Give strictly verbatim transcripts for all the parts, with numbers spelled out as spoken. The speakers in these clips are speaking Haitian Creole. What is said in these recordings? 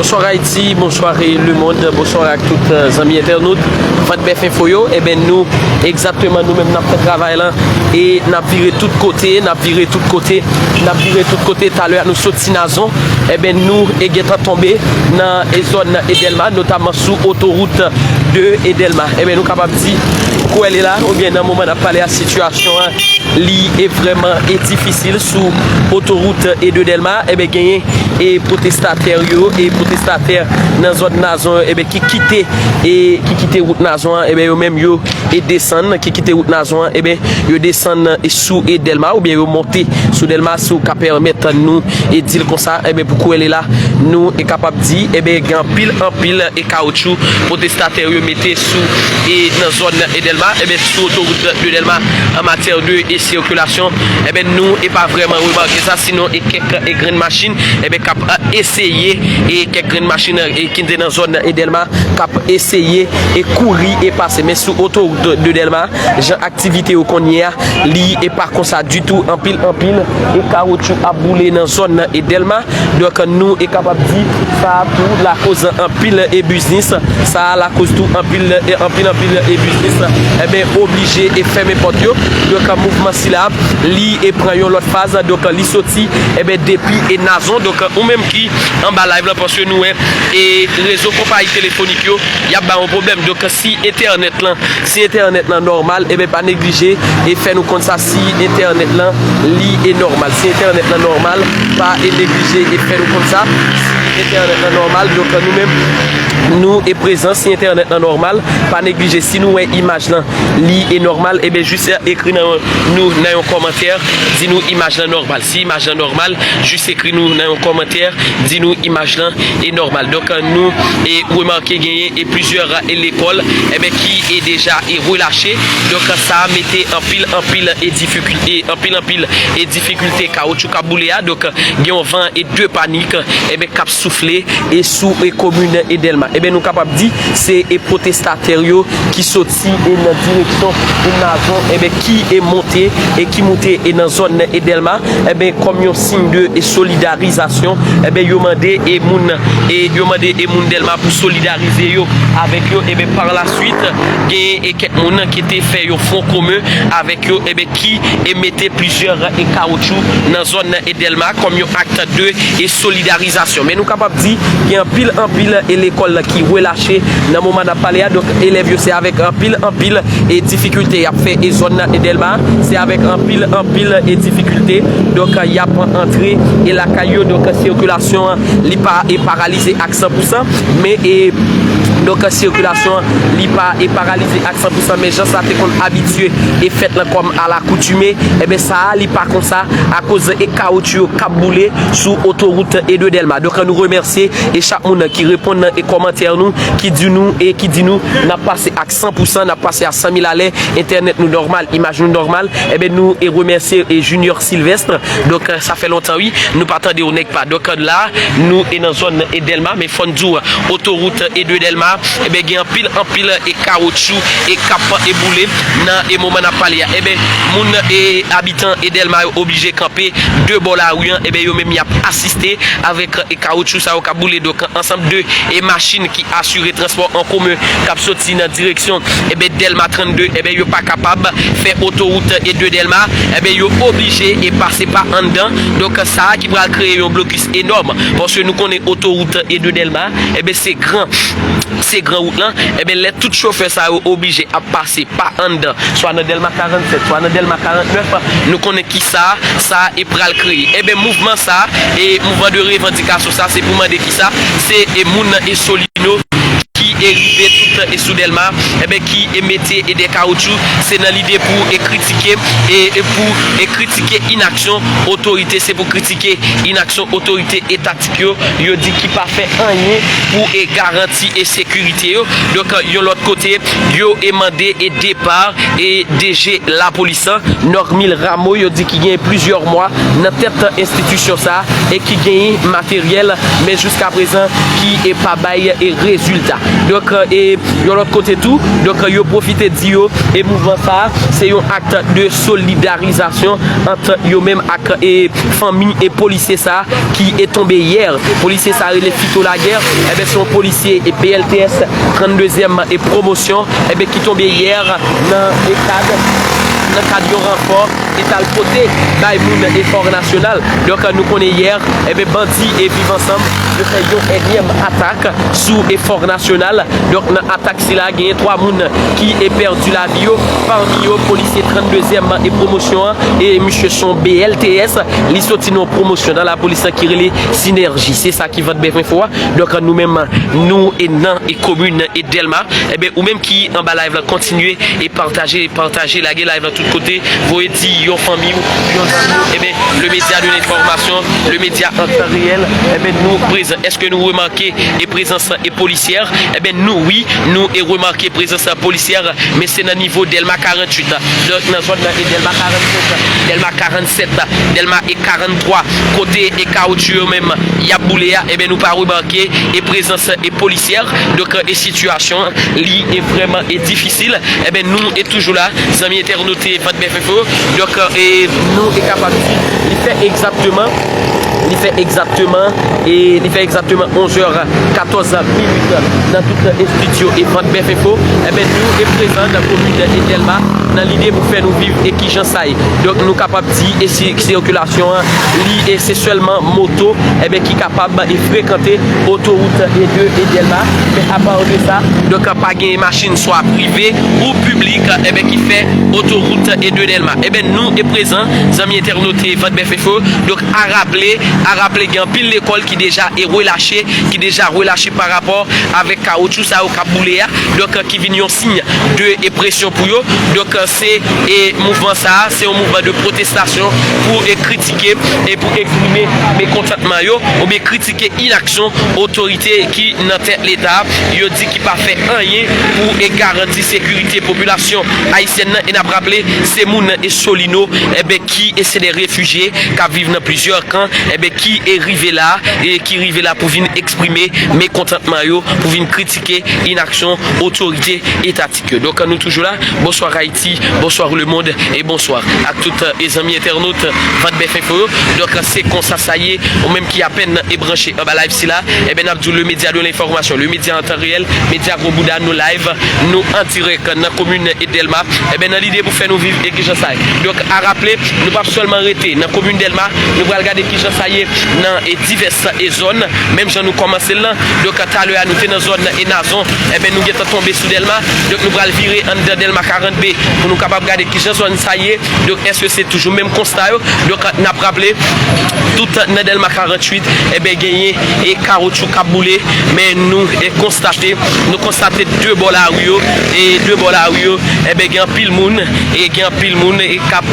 Bonsoir Ayiti, bonsoir, eh, lemonn, bonsoir ak tout, eh, zanmi entènot Vant Bèf Enfo yo. Eben, nou, egzakteman, nou menm n ap fè travay lan e n ap vire tout kote, n ap vire tout kote, n ap vire tout kote. Talè a nou soti Nazon, eben, nou e gentan tonbe nan, e, zòn, e, Dèlma, notaman sou otowout de, e, Dèlma. Eben, nou kapab di, kou wè l la, oubyen nan moman n ap pale a, sitiyasyon an, li e vrèman e difisil sou otowout e de Dèlma. Eben, genyen e pwotestatè yo, e pwotestatè nan zòn Nazon yo, eben, ki kite, e ki kite wout Nazon an, eben, yo menm yo e desann, ki kite wout Nazon an, eben, yo desann e sou e Dèlma, oubyen yo monte sou Dèlma, si w ka pèmèt nou e di l konsa. Eben, pou kou wè l la, nou e kapab di, eben, gen anpil, anpil e kawotchou pwotestatè yo mete sou e nan zòn e Dèlma, eben, sou otowout de Dèlma, an matyè de e sikilasyon, eben, nou e pa vrèman remake sa, sinon e kèk e grenn machin, eben, k ap, a, eseye, e kèk grenn machin, e ki te nan zòn e Dèlma, k ap eseye e kouri e pase. Men sou otowout de Dèlma, jan aktivite yo konn ye a, li e pa konsa ditou. Anpil, anpil e kawotchou ap boule nan zòn nan e Dèlma. Donk, nou e kapab di sa a tou lakoz anpil e biznis. Sa a lakoz tou anpil, e anpil, anpil e biznis, eben, oblije e fèmen pòt yo. Donk, mouvman sila, li e pran yon lòt faz. Donk, li soti, eben, depi e Nazon. Donk, ou menm ki anba live lan, paske nou wè e rezo konpayi telefonik yo, y ap ba yon pwoblèm. Donk, si entènèt lan, si entènèt lan nòmal, eben, pa neglije e fè nou konn sa. Si entènèt lan, li e nòmal. Si entènèt lan nòmal, pa e neglije e fè nou konn sa. Si entènèt lan nòmal, donk, nou menm, nou e prezan. Si entènèt lan nòmal, pa neglije. Si nou wè imaj lan, li e nòmal, eben, jis ekri nan nou nan yon kòmantè, di nou imaj lan nòmal. Si imaj lan nòmal, jis ekri nou nan yon kòmantè, di nou imaj lan e nòmal. Donk, nou e remake genyen e plizyè e lekòl, eben, ki e deja e relache. Donk, sa mete anpil, anpil e difikil-, e anpil, anpil e difikilte, kawotchou k ap boule a. Donk, gen yon van e de panik, eben, k ap soufle e sou e komin e Dèlma. Eben, nou kapab di se e pwotestatè yo ki soti e nan direksyon e Nazon, eben, ki e monte e ki moute e nan zòn e Dèlma, eben, kòm yon siy de e solidarizasyon, eben, yo mande e moun, e yo mande e moun Dèlma pou solidarize yo avèk yo. Eben, pa la swit, gen e kèk moun ki te fè yon fwon komen avèk yo, eben, ki e mete plizyè e kawotchou nan zòn e Dèlma kòm yon ak de e solidarizasyon. Men nou kapab di gen anpil, anpil e lekòl ki relache nan moman n ap pale a. Donk, elèv yo se avèk anpil, anpil e difikilte y ap fè e zòn nan e Dèlma. Se avèk anpil, anpil e difikilte, donk, y ap antre e lakay yo. Donk, sikilasyon an, li pa e paralize ak san pou san, men e, donk, sikilasyon an, li pa e paralize ak san pou san, men jan sa te konn abitye e fèt lan kòm alakoutime, eben, sa a, li pa konsa akoz e kawotchou yo k ap boule sou otowout e de Dèlma. Donk, nou remèsye e chak moun ki reponn nan e kòmantè nou, ki di nou e ki di nou n ap pase ak san pou san, n ap pase a san mil alè, entènèt nou nòmal, imaj nou nòmal. Eben, nou e remèsye e Junior Sylvestre. Donk, sa fè lontan, wi, nou pa tande w, nèg pa. Donk, la, nou e nan zòn e Dèlma, men fò n di w, otowout e de Dèlma, eben, gen anpil, anpil e kawotchou e k ap e boule nan e moman n ap pale a. Eben, moun e abitan e Dèlma yo oblije kanpe de bò lari an, eben, yo menm y ap asiste avèk e kawotchou sa yo k ap boule. Donk, ansanm de e machin ki asire transpò an komen k ap soti nan direksyon, eben, Dèlma trannde, eben, yo pa kapab fè otowout e de Dèlma, eben, yo oblije e pase pa anndan. Donk, sa a ki pral kreye yon blokis enòm, paske nou konnen otowout e de Dèlma, eben, se gran, se gran wout lan. Eben, lè tout chofè sa yo oblije ap pase pa anndan, swa nan Dèlma karannsèt, swa nan Dèlma karantnèf, nou konnen kisa sa e pral kreye. Eben, mouvman sa, e mouvman de revandikasyon sa, se pou mande kisa, se e moun nan e Solino ki e rive tout e sou Dèlma, eben, ki e mete e de kawotchou, se nan lide pou e kritike, e, e pou e kritike inaksyon otorite, se pou kritike inaksyon otorite etatik yo, yo di ki pa fè anyen pou e garanti e sekirite yo. Donk, yon lòt kote, yo e mande e depa e D G lapolis lan, Normil Rameau, yo di ki gen plizyè mwa nan tèt enstitisyon sa a e ki genyen materyèl, men jiska prezan ki e pa bay e rezilta. Donk, e yon lòt kote tou, donk, yo pwofite di yo, e mouvman sa a, se yon akt de solidarizasyon ant yo menm ak, e fanmi e polisye sa a ki e tonbe yè. Polisye sa a rele Fito Laguerre, enben, se yon polisye e P L T S tranndezyèm e pwomosyon, enben, ki tonbe yè nan e kad, nan kad yon ranfò e t al pote bay moun e Fò Nasyonal. Donk, nou konnen yè, enben, bandi e Viv Ansanm yo fè yon ènyèm atak sou e Fò Nasyonal. Donk, nan atak sila, genyen twa moun ki e pèdi lavi yo, pami yo polisye tranndezyèm e pwomosyon an, e misye se yon B L T S, li soti nan yon pwomosyon nan lapolis ki rele Sinèji. Se sa ki vant bèf enfo a. Donk, nou menm, nou e nan e komin e Dèlma, enben, ou menm ki anba live la, kontinye e pataje, pataje, lage live la tout kote, voye di yon fanmi w, yon zanmi w, enben, le média de l'information, le média en temps réel, enben, nou prezan. Èske nou remake e prezans e polisyè? Enben, nou, wi, nou e remake prezans polisyè, men se nan nivo Dèlma karanntuit, donk nan zòn nan e Dèlma karannsèt, Dèlma karannsèt, Dèlma e karanntwa, kote e kawotchou yo menm y ap boule a, enben, nou pa remake e prezans e polisyè. Donk, e sitiyasyon an, li e vrèman e difisil. Enben, nou e toujou la, zanmi entènot e Vant Bèf Enfo. Donk, e nou e kapab di, li fè egzakteman, li fè egzakteman, e li fè egzakteman onz è katòz minit nan tout estidyo e Vant Bèf Enfo. Enben, nou e prezan nan komin e Dèlma, nan lide pou fè nou viv e kijan sa ye. Donk, nou kapab di e si sikilasyon an, li e se sèlman moto, enben, ki kapab e frekante otowout e de e Dèlma. Men apa de sa, donk, pa gen machin swa prive ou piblik, enben, ki fè otowout e de Dèlma. Enben, nou e prezan, zanmi entènot e Vant Bèf Enfo. Donk, a raple, a raple, gen anpil lekòl ki deja e relache, ki deja relache pa rapò avèk kawotchou sa yo k ap boule a. Donk, ki vin yon siy de e presyon pou yo. Donk, se e mouvman sa a, se yon mouvman de pwotestasyon pou e kritike e pou eksprime mekontantman yo, oubyen kritike inaksyon otorite ki nan tèt Leta, yo di ki pa fè anyen pou e garanti sekirite popilasyon ayisyèn nan. E n ap raple, se moun e Solino, enben, ki e se de refijye k ap viv nan plizyè kan, enben, ki e rive la, e ki rive la pou vin eksprime mekontantman yo, pou vin kritike inaksyon otorite etatik yo. Donk, nou toujou la. Bonswa Ayiti, bonswa lemonn, e bonswa ak tout, e zanmi entènot Vant Bèf Enfo yo. Donk, se konsa sa ye, ou menm ki apèn e branche anba live sila, enben, n ap di w le média de l'information, le média en temps réel, média Gwo Bouda, nou live, nou an dirèk nan komin e Dèlma, enben, nan lide pou fè nou viv e kijan sa ye. Donk, a raple, nou p ap sèlman rete nan komin Dèlma, nou pral gade kijan sa ye nan e divès e zòn, menm jan nou kòmanse l lan. Donk, talè a, nou te nan zòn e Nazon, enben, nou gentan tonbe sou Dèlma. Donk, nou pral vire anndan Dèlma karant B pou nou kapab gade kijan zòn sa ye. Donk, èske se toujou menm konsta yo? Donk, n ap raple, tout nan Dèlma karanntuit, enben, genyen e kawotchou k ap boule, men nou e konstate, nou konstate de bò lari yo, e de bò lari yo, enben, gen anpil moun, e gen anpil moun e k ap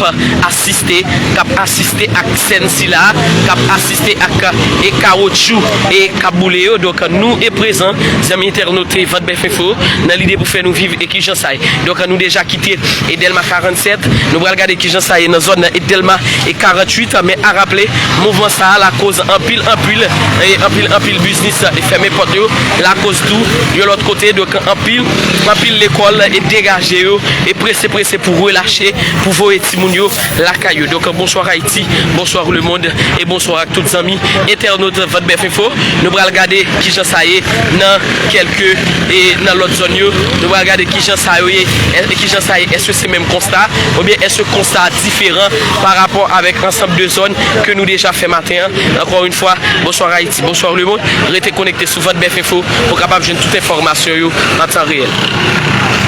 asiste, k ap asiste ak sèn sila, k ap asiste ak e kawotchou e k ap boule yo. Donk, nou e prezan, zanmi entènot e Vant Bèf Enfo, nan lide pou fè nou viv e kijan sa ye. Donk, nou deja kite e Dèlma karannsèt, nou pral gade kijan sa ye nan zòn nan e Dèlma e karanntuit, men a raple, mouvman sa a lakoz anpil, anpil, e anpil, anpil biznis e fèmen pòt yo, lakoz tou, yon lòt kote, donk, anpil, anpil lekòl e degaje yo, e prese, prese pou relache, pou voye timoun yo lakay yo. Donk, bonswa Ayiti, bonswa lemonn, e bonswa ak tout zanmi entènot Vant Bèf Enfo. Nou pral gade kijan sa ye nan kèlke, e nan lòt zòn yo. Nou pral gade kijan sa yo ye, e kijan sa ye, èske se menm konsta, oubyen èske konsta a diferan pa rapò avèk ansanm de zòn ke nou deja fè maten an? Ankò yon fwa, bonswa Ayiti, bonswa lemonn. Rete konekte sou Vant Bèf Enfo pou kapab jwenn tout enfòmasyon yo an tan reyèl.